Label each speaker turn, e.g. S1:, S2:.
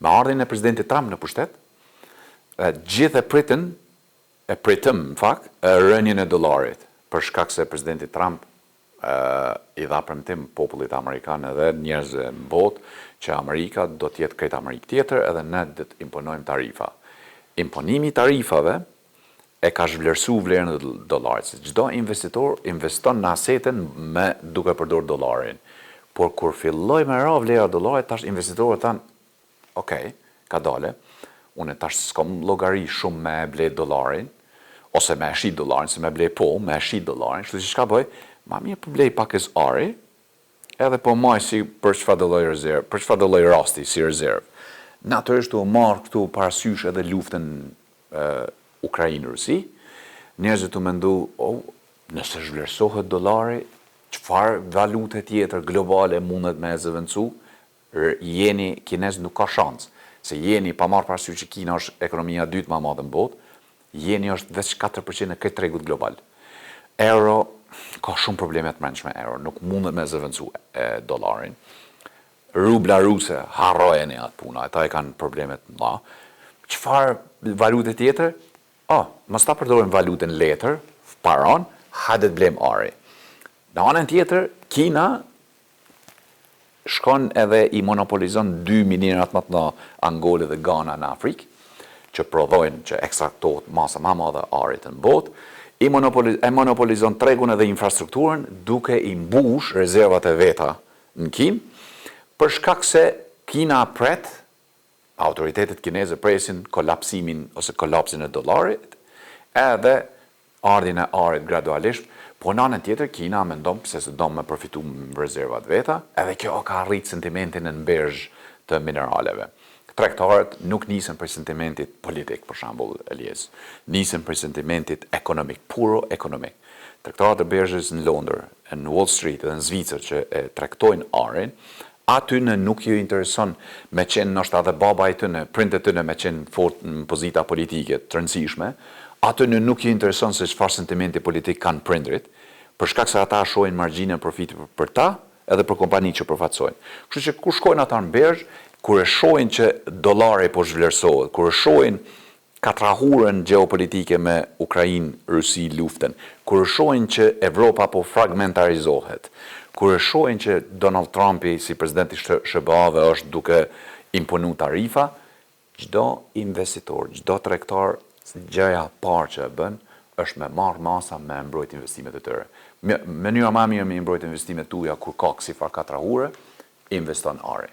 S1: Me ardhjen e presidentit Trump në pushtet, gjithë e pritën, e pritëm në fakt, rënien e dollarit, për shkak se presidenti Trump i dha premtim popullit amerikan edhe njerëzve në botë që Amerika do të jetë krejt Amerikë tjetër edhe ne do të imponojmë tarifa. Imponimi i tarifave e ka zhvlerësu vlerën e dollarit, se çdo investitor investon në asete me duke përdor dollarin. Por kur filloi me ra vlera e dollarit, tash investitorët thanë, ok, kadale, unë tash s'kom llogari shumë me e ble dollarin, ose me e shit dollarin, se me ble po, me e shit dollarin, kështu që çka bëj, ma mirë po blej pakëz ari, edhe po maj si për çfarë do lloj rezervë, për çfarë do lloj rasti si rezervë. Natyrisht u marr këtu parasysh edhe luftën Ukrainë-Rusi, njerëzit u mendu, oh, nëse zhvlerësohet dollari, çfarë valute tjetër globale mundet me e zëvendësu, jeni kinez nuk ka shans, se jeni pa marrë parasysh që Kina është ekonomia e dytë më e madhe në botë, jeni është veç 4% e krejt tregut global. Euro ka shumë probleme të mbrendshme euro, nuk mundet me zëvendësu dollarin. Rubla ruse, harrojeni atë punë, ata i kanë probleme të mëdha. Çfarë valute tjetër? Oh, mos ta përdorim valutën letër, paron, hajde të blejmë ari. Në anën tjetër, Kina shkon edhe i monopolizon dy minierat më të mëdha, Angola dhe Gana në Afrikë, që prodhojnë, që ekstraktohet masa më e madhe e arit në botë, i monopoliz, e monopolizon tregun edhe infrastrukturën duke i mbush rezervat e veta në Kinë, për shkak se Kina pret, autoritetet kineze presin kolapsimin ose kolapsin e dollarit, edhe ardhjen e arit gradualisht, po në anën tjetër Kina mendon pse se do me përfitu rezervat veta, edhe kjo ka rrit sentimentin në berzh të mineraleve. Tregtarët nuk nisen prej sentimentit politik, për shembull, Elias, nisen prej sentimentit ekonomik, puro ekonomik. Tregtarët e berzhës në Londër, në Wall Street dhe në Zvicër që e tregtojnë arin, atyne nuk ju intereson me qenë ndoshta edhe baba i tyne, prindët e tyne me qenë fort në pozita politike të rëndësishme, atyne nuk ju intereson se çfarë sentimenti politik kanë prindërit, për shkak se ata shohin margjinën profitit për ta edhe për kompanitë që përfaqësojnë. Kështu që kur shkojnë ata në berzhë, kur e shohin që dollari po zhvlerësohet, kur e shohin katrahurën gjeopolitike me Ukrainë, Rusi luftën, kur e shohin që Evropa po fragmentarizohet, kur e shohin që Donald Trumpi si president i SHBA-ve është duke imponu tarifa, çdo investitor, çdo tregtar gjëja e parë që e bën është me marrë masa me mbrojt investimet e tyre. Mënyra më e mirë me i mbrojt investimet tuaja kur ka kësi far katrahure, investon ari.